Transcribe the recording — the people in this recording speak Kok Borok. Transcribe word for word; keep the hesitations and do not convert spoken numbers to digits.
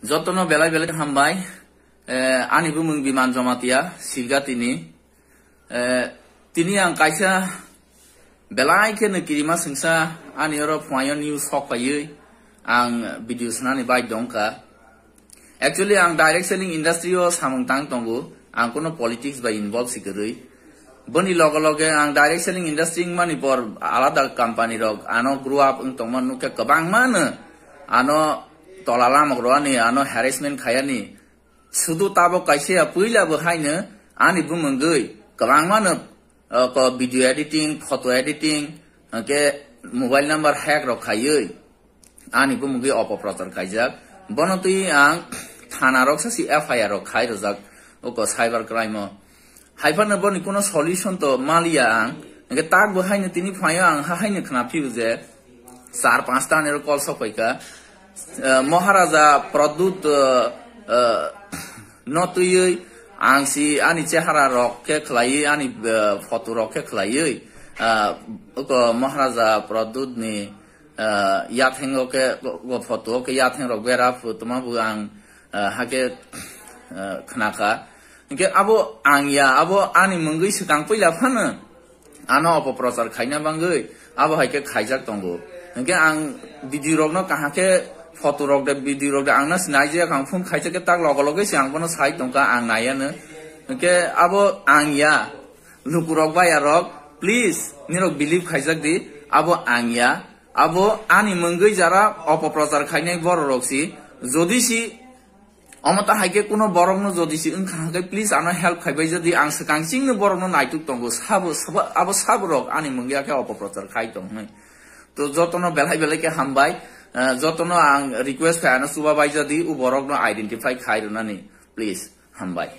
Jotono belai belai hambai. Eh, ani bumung Biman Jamatia, Sibgatini. Eh, tini ang kaisa belai kheno kirima sengsa ani oro phuaio news sok paiwi ang video swnani bai dongkha. Actually, ang direct selling industry o samung tang tongo, ang kono politics bai involve si kwrwi. Boni loge loge ang direct selling industry wngmani por alada company rok ano grow up wng tongma nukhe kwbangma no ano tola lamok rwani, ano harassment khayani. Sudu tabok kaisa ya puila bo haino ani bumungwi kwbangma no, uh, ko video editing, photo editing, hwnkhe mobile number hack rok khaiwi ani bumungwi opoprochar khaijak. Bono twi ang thana rok sasi F I R rok khai rwjak, oko cyber crime o. Haiphano boni kuno solution to maliya ang. Hwnkhe tak bo haino tini phaio ang ha haino khna phio je char panch ta anero call sok paikha. Eh, Maharaja Pradyut, eh, eh, no twiwi ang si ani chehara rok khe khlaiwi, ani, eh, photo rok khe khlaiwi, eh, oko Maharaja Pradyut ni, eh, yathengo khe, go, go photo o khe yatheng rok bera phu tuma bu ang, eh, hake, eh, khnakha. Hwnkhe abo ang ya, abo ani mungwi swkang puila phano ano opoprochar khaina bangwi abo hai khe khaijak tongo. Hwnkhe ang video rokno kaham khe photo rok de, video rok de ang na sinai je ang phone khaijak khe tak logo logo se ang bono sai tongkha, ang naiya no. Hwnkhe abo ang ya, lukurok baya rok, please nirok believe khaijak di, abo ang ya, abo ani mungwi jara opoprochar khainai borok rok si, jodi si Omo ta hai khe kuno borokno jodi si wngkha hwnkhe, please ano help khaibai jadi, ang swkang chingno borokno naituk tongo, sabo, sabo, abo saborok ani mungya khe opoprochar khai tong hwnwi. To jotono belai belai khe hambai, eh, jotono ang request khai ano chuba bai jadi, u borokno identify khai rwnani, please, hambai.